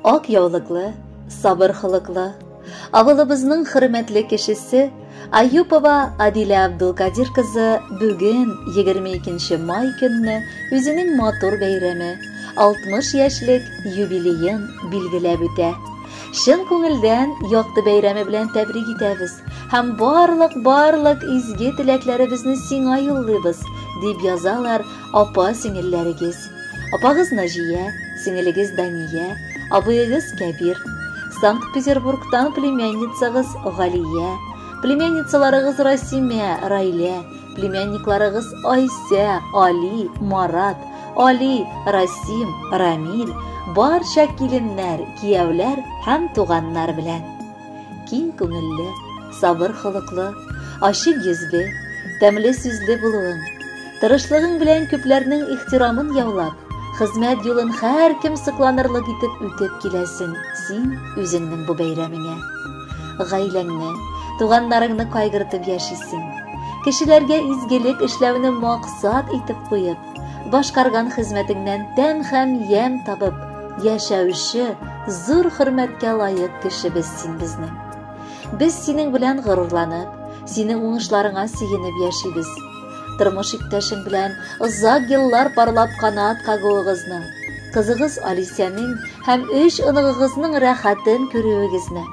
Ак яулыклы, сабыр холыклы, авылыбызның хөрмәтле кешесе Аюпова Адилә Абдулкадир кызы бүген 22 май көнне үзенең матур бәйрәме 60 яшьлек юбилеен билгеләп үтә. Чын күңелдән якты бәйрәме белән тәбрик итәбез һәм барлык-барлык изге теләкләребезне сиңа юллыйбыз, дип язалар апа-сеңелләрегез. Апагыз Наҗия, сеңелегез Дания, абыегыз Кәбир, Санкт-Петербургтан племянницагыз Галия, племянницаларыгыз Расимә, Райлә, племянникларыгыз Айсә, Али, Марат, Али, Расим, Рамил, барча киленнәр, кияүләр һәм туганнар белән. Киң күңелле, сабыр холыклы, ачык йөзле, тәмле сүзле булуың, тырышлыгың белән күпләрнең ихтирамын яулап, хезмәт юлын һәркем сокланырлык итеп үтеп киләсең син үзеңнең бу бәйрәмеңә. Гаиләңне, туганнарыңны кайгыртып яшисең. Кешеләргә изгелек эшләүне максат итеп куеп, башкарган хезмәтеңнән тәм һәм ямь табып яшәүче зур хөрмәткә лаек кешебез син безнең. Без синең белән горурланып, синең уңышларыңа сөенеп яшибез. Тормыш иптәшең белән озак еллар парлап канат кагуыгызны, кызыгыз Алисәнең һәм өч оныгыгызның рәхәтен күрүегезне,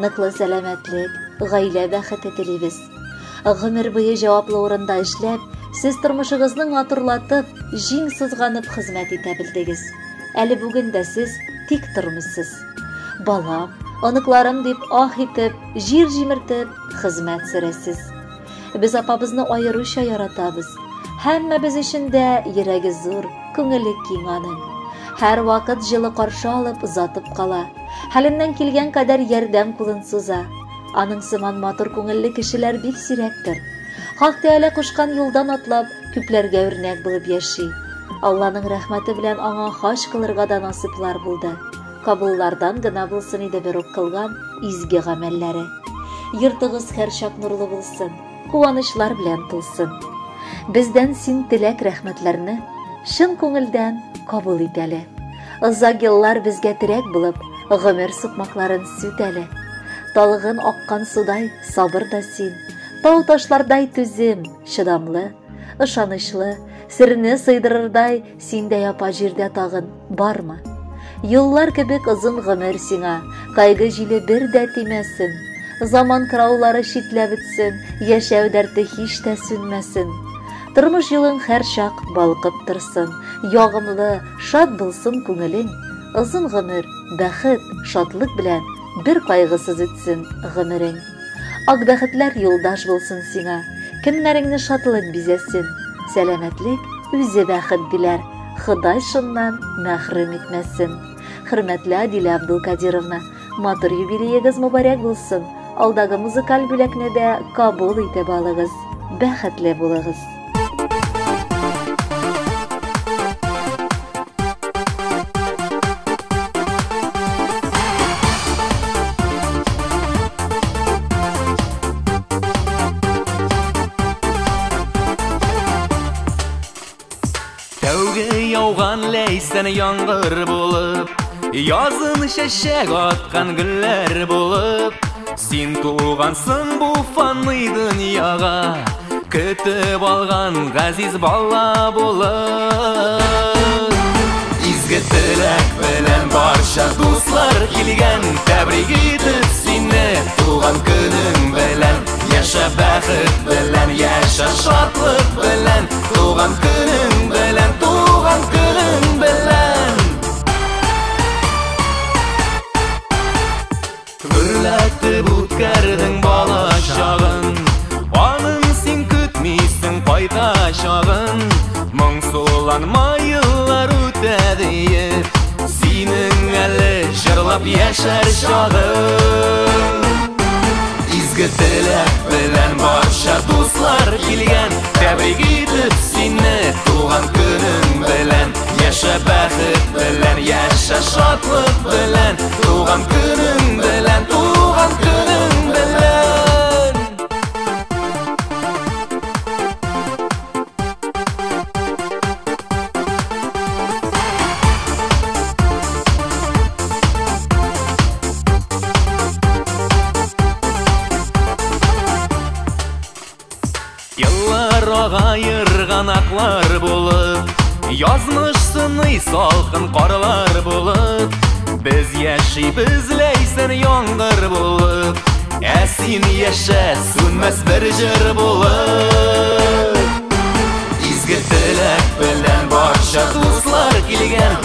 ныклы сәламәтлек, гаилә бәхете телибез. Гомер буе җаваплы урында эшләп, сез тормышыгызны матурлатып, җиң сызганып хезмәт итә белдегез. Әле бүген дә сез тик тормыйсыз. Балам, оныкларым дип ах итеп, җир җимертеп хезмәт сөрәсез. Без апабызны аеруча яратабыз. Һәммәбез өчен дә йөрәге зур, күңеле киң аның. Һәрвакыт җылы каршы алып, озатып кала. Хәленнән килгән кадәр ярдәм кулын суза. Аның сыман матур күңелле кешеләр бик сирәктер. Хак Тәгалә кушкан юлдан атлап, күпләргә үрнәк булып яши. Алланың рәхмәте белән аңа хаҗ кылырга да насыйплар булды. Кабуллардан гына булсын иде бер үк кылган изге гамәлләре. Йортыгыз һәрчак нурлы булсын, куанычлар белән тулсын. Бездән син теләк рәхмәтләрне чын күңелдән кабул ит әле. Озак еллар безгә терәк булып, гомер сукмакларын сүт әле. Талгын аккан судай сабыр да син, тау ташлардай түзем, чыдамлы, ышанычлы, серне сыйдырырдай синдәй апа җирдә тагын бармы? Юллар кебек озын гомер сиңа, кайгы җиле бер дә тимәсен. Заман кыраулары читләп үтсен, яшәү дәрте һич тә сүнмәсен. Тормыш юлың һәрчак балкып торсын, ягымлы, шат булсын күңелең. Озын гомер, бәхет, шатлык белән бер кайгысыз үтсен гомерең. Ак бәхетләр юлдаш булсын сиңа, көннәреңне шатлык бизәсен. Сәламәтлек үзе бәхет диләр, Ходай шуннан мәхрүм итмәсен. Хөрмәтле Адилә Абдулкадировна, матур юбилеегыз мөбарәк булсын. Алдагы музыкаль бүләкне дә кабул итеп алыгыз. Бәхетле булыгыз. Тәүге яуган ләйсән яңгыр булып, язын чәчәк аткан гөлләр булып, син тугансың бу фани дөньяга, көтеп алган газиз бала булып. Изге теләк белән барча дуслар килгән, тәбрик итеп сине туган көнең белән. Яшә бәхет белән, яшә шатлык белән, туган көнең белән, туган көнең белән. Гөрләтеп үткәрдең бала чагын, аның син көтмисең кайтачагын. Моңсуланма, еллар үтә диеп, синең әле җырлап яшәр чагың. Изге теләк белән барча дуслар килгән, тәбрик итеп сине туган көнең белән. Яшә бәхет белән, яшә шатлык белән, туган көнең белән, туган көнең белән. Ага ерганаклар булып, язмыш сыный салкын карлар булып. Без яшибез ләйсән яңгыр булып, ә син яшә сүнмәс бер җыр булып. Изге теләк белән барча дуслар килгән,